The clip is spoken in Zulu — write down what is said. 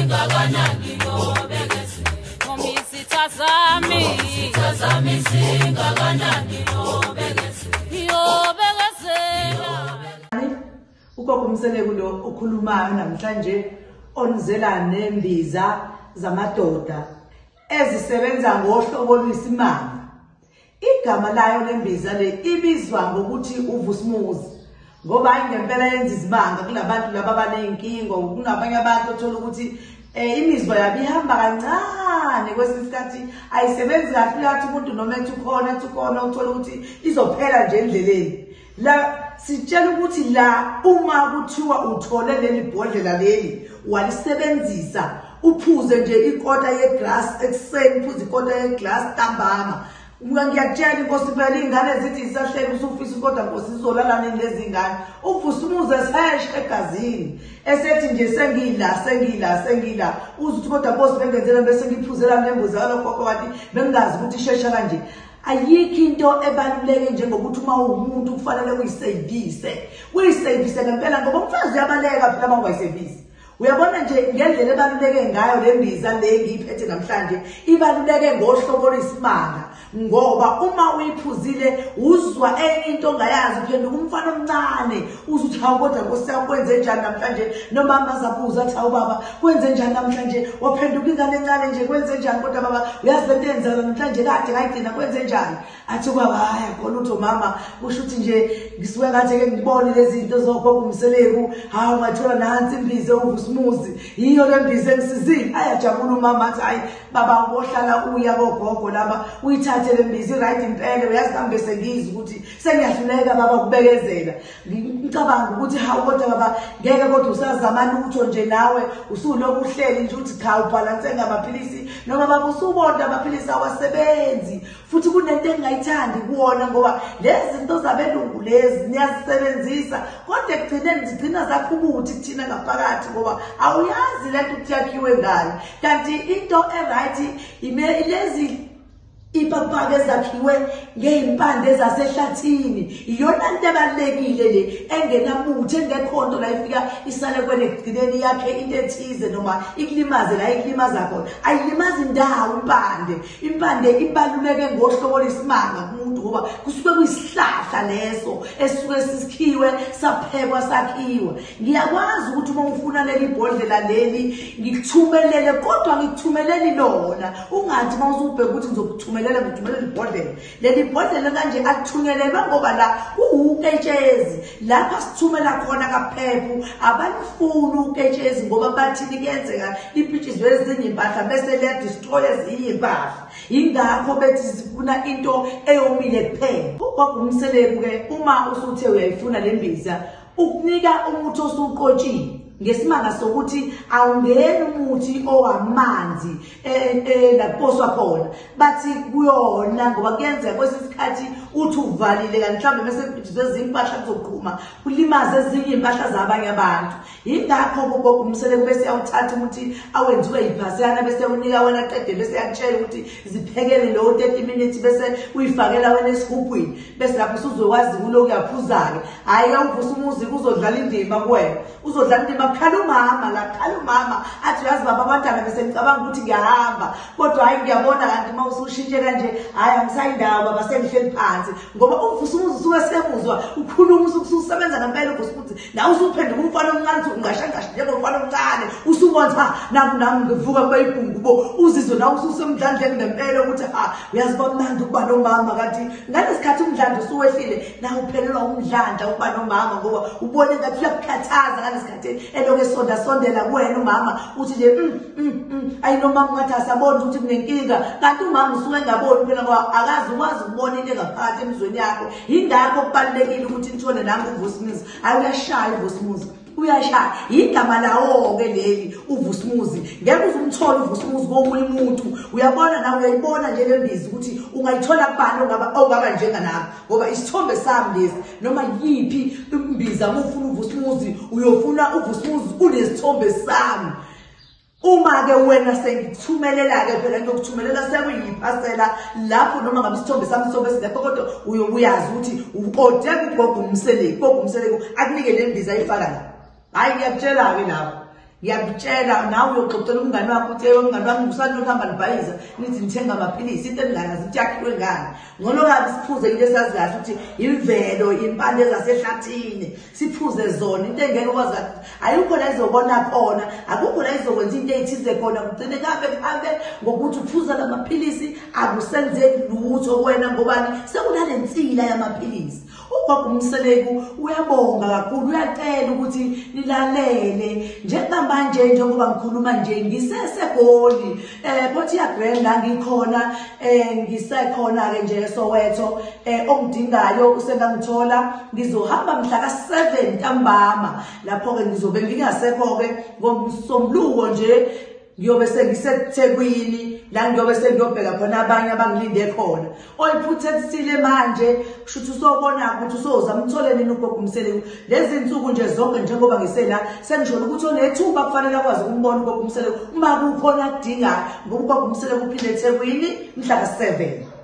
singakanani yobekezela. Izitha zami, izitha zami singakanani yobekezela. Yobekezela. Ugogo uMseleku lo okhulumayo namhlanje onizela nembiza zamadoda ezisebenza ngohlobo lwesimanga. Igama layo lembiza le ibizwa ngokuthi uVusimuzi, ngoba ngempela yenza izimanga kulabantu laba abanenkinga. Kunabanye abantu othola ukuthi imizwa yabo ihamba kancane, kwesinye isikhathi ayisebenzi kahle. Uyathi umuntu noma ethi ukhona ethi ukhona, uthola ukuthi izophela nje endleleni. La sitshela ukuthi la uma kuthiwa uthole leli bhodlela leli walisebenzisa, uphuze nje ikota yeglass ekuseni, uphuze ikota yeglass ntambama, ngiyakutshela inkosi phela iy'ngane zithi zisahleli usufisa kodwa nkosi zizolala nini lezi ngane. UVusimuzi eseshe egazini esethi nje sengila sengila sengila, uze uthi kodwa nkosi bengenzela bese ngiphuzela nembuzi kalogogo kanti bengingazi ukuthi ishesha kanje. Ayikho into ebaluleke njengokuthi uma uwumuntu kufanele uyisevise, uyisevise ngempela, ngoba umfazi uyabaleka phela uma ungayisevisi. Uyabona nje ngendlela ebaluleke ngayo le mbiza le ngiyiphethe namhlanje, ibaluleke ngohlobo lwesimanga, ngoba uma uyiphuzile uzwa enye into ongayazi, uphenduka umfana omncane, uze uthi hawu kodwa nkosi yami kwenze njani namhlanje, nomama azabuza athi hawu baba kwenze njani namhlanje, waphenduka ingane encane nje kwenze njani kodwa baba uyazi lento eyenzeka namhlanje kade ngayigcina kwenze njani. Athi ubaba hayi akho lutho mama, kusho ukuthi nje ngisuke ngathi-ke ngibone lezi zinto zogogo uMseleku, hawu ngathola nansi imbiza uVusimuzi, yiyo le mbiza engisizile. Ayajabula umama athi hayi baba ubohlala uya kogogo laba uyithathe le mbiza i-right impela, uyazi nami bese ngizwa ukuthi sengiyahluleka baba ukubekezela. Ngicabanga ukuthi hawu kodwa baba ngeke kodwa usazama lutho nje nawe usulokhu uhleli nje uthi cha ubhalanse ngamaphilisi, noma baba usubona amaphilisi awasebenzi. Futhi kunento engingayithandi kuwona, ngoba lezi zinto zabelungu lezi niyazisebenzisa kodwa ekugcineni zigcina zakho ubuthi kuthina ngaphakathi, ngoba awuyazi lento ukuthi yakhiwe ngani. Kanti into e-right lezi ipapaka ezakhiwe ngey'mpande zasehlathini, iyona nto ebalulekile le engenamuthi, engekho nto la ifika isale kwena ekugcineni yakhe into ethize noma ikulimaze la ikulimaza khona. Ayilimazi indawo impande. Impande ibaluleke ngohlobo lwesimanga kumuntu, ngoba kusuke kuyisihlahla leso esisuke sisikhiwe saphekwa sakhiwa. Ngiyakwazi ukuthi uma ufuna leli bhodlela leli ngikuthumelele, kodwa ngikuthumeleli lona, ungathi uma usubheka ukuthi ngizokuthumelela ngithumelela ibhodlela. Leli bhodlela kanje alithunyelelwa ngoba la kuwuketshezi, lapha sithumela khona kaphephu abalifuni uketshezi, ngoba bathini kuyenzeka lipitshizwe ezinye impahla bese liyadestroy ezinye impahla. Yingakho bethi sifuna into eyomile kuphela. Ugogo uMseleku-ke uma usuthe uyayifuna le mbiza, ukunika umuthi osuqotshile ngesimanga sokuthi awungeni umuthi owamanzi la kuposwa khona, bathi kuyona, ngoba kuyenzeka kwesinye isikhathi uthi uvalile kanti mhlawumbe bese kupitshizwe ezinye impahla kuzoqhuma kulimaze ezinye iy'mpahla zabanye abantu. Yingakho ugogo uMseleku bese yawuthatha umuthi awenziwe yiphasiyana bese unika wena qede bese yakutshela ukuthi ziphekele lowo 30 minutes bese uyifakela wena esigubhwini, bese lapho usuzokwazi kuloku uyaphuza-ke. Hhayi-ke uVusimuzi uzodlala indima kuwena, uzodlala indima. Kukhala umama la, kukhala umama athi uyazi baba abantwana bese ngicabanga ukuthi ngiyahamba, kodwa hhayi ngiyabona kanti uma usushintshe kanje hhayi angisayindawo baba sengihleli phansi, ngoba uVusimuzi usuke semuzwa ukhuluma ususebenza ngempela. uVusimuzi nawe usuphenduka umfana omncane, uthi ungqashanqasha njengomfana omncane, usubona ukuthi ha naku nami ngivuka kuba ibhungu bo, uzizwe nawe ususemdlandleni ngempela ukuthi ha uyazi kwamnandi ukuba nomama. Kanti ngalesikhathi umdlandla usuwehlile nawe uphelelwa umdlandla ukuba nomama, ngoba ubone ngathi uyakukhathaza ngalesikhathi elokhu esondasondela kuwena umama, uthi nje ayi nomama ngathi asaboni ukuthi kunenkinga, kanti umama usuke engaboni phela ngoba akazi ukwazi ukubona into engaphakathi emizweni yakho. Yingakho kubalulekile ukuthi nithole nangu uVusimuzi. Hayi uyashaya uVusimuzi, uyashaya, igama lawo-ke leli uVusimuzi. Ngeke uze umthole uVusimuzi komunye umuntu. Uyabona nawe uyayibona nje le mbiza ukuthi ungayithola kubani ongaba njenganami, ngoba isithombe sami lesi. Noma yiphi imbiza uma ufuna uVusimuzi uyofuna uVusimuzi unesithombe sami. Uma-ke wena sengikuthumelela-ke phela ngiyokuthumelela sekuyiphasela lapho, noma ngabe isithombe sami sobe singekho, kodwa uyobuyazi ukuthi u-ode kugogo uMseleku, gogo uMseleku akunike le mbiza ayifaka la. Hhayi ngiyakutshela-ke lapho Ngiyakutshela nawe uyoxoxela umngane wakho uthi hey umngane wami ngisalokhu hamba nibhayiza nithi nithenga amaphilisi into engingayazi ukuthi yakhiwe ngani. Ngcono kabi siphuze into esazi kahle ukuthi imvelo impande zasehlathini, siphuze zona into engeke ukwazi ayikho la izobona khona, akukho la izokwenza into eyithize khona, kugcine kuhambe kuhambe ngokuthi uphuza lamaphilisi akusenzeki lutho kuwena ngobani sekunale nsila yamaphilisi. Ugogo uMseleku uyabonga kakhulu, uyacela ukuthi nilalele. Njengamanje njengoba ngikhuluma nje ngiseseGoli, Portia Grand la ngikhona, ngisekhona-ke nje eSoweto, ongidingayo usengangithola. Ngizohamba mhla ka-7 ntambama, lapho-ke ngizobe ngingasekho-ke ngomsombuluko nje ngiyobe sengiseThekwini la ngiyobe sengiyobheka khona abanye abangilinde khona. Oyiphuthe manje kusho ukuthi usobona ukuthi usoza umthole nini ugogo uMseleku. Lezi nsuku nje zonke njengoba ngisela sengisholo ukuthi onethuba kufanele akwazi ukumbona ugogo uMseleku uma kukhona akudingayo, ngoba ugogo uMseleku uphinde eThekwini mhla ka-7.